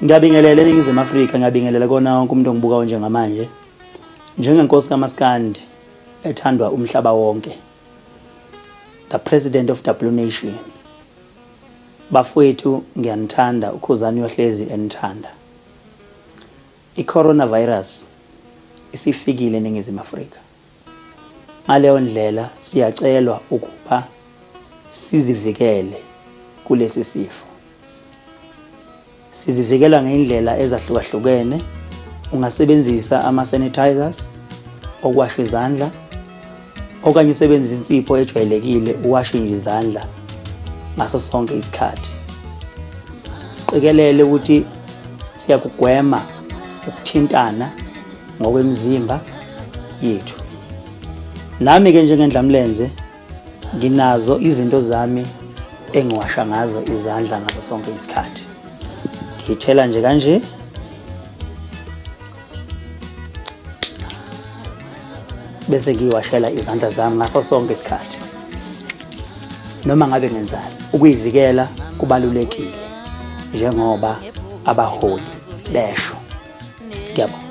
Ngiyabingelela eNingizimu Afrika, ngiyabingelela kona wonke umuntu ongibukayo njengamanje. Njengenkosi kaMaskandi ethandwa umhlaba wonke. The president of the Blue Nation. Bafowethu ngiyanithanda uKhuzani uyohlezi enithanda. I-coronavirus isifikile eNingizimu Afrika. Ngaleyo ndlela siyacelwa ukuba sizivikele kulesi sifo. Sizivikela ngey'ndlela ezahlukahlukene. Ungasebenzisa ama-sanitizers okuwasha izandla okanye usebenzise insipho ejwayelekile uwashe nje izandla ngaso sonke isikhathi. Siqikelele ukuthi siyakugwema ukuthintana ngokwemizimba yethu. Nami-ke njengendlamlenze nginazo izinto zami engiwasha ngazo izandla ngaso sonke isikhathi. Ngiyithela nje kanje bese ngiyiwashela izandla zami ngaso sonke isikhathi. Noma ngabe ngenzani, ukuyivikela kubalulekile njengoba abaholi besho. Ngiyabonga.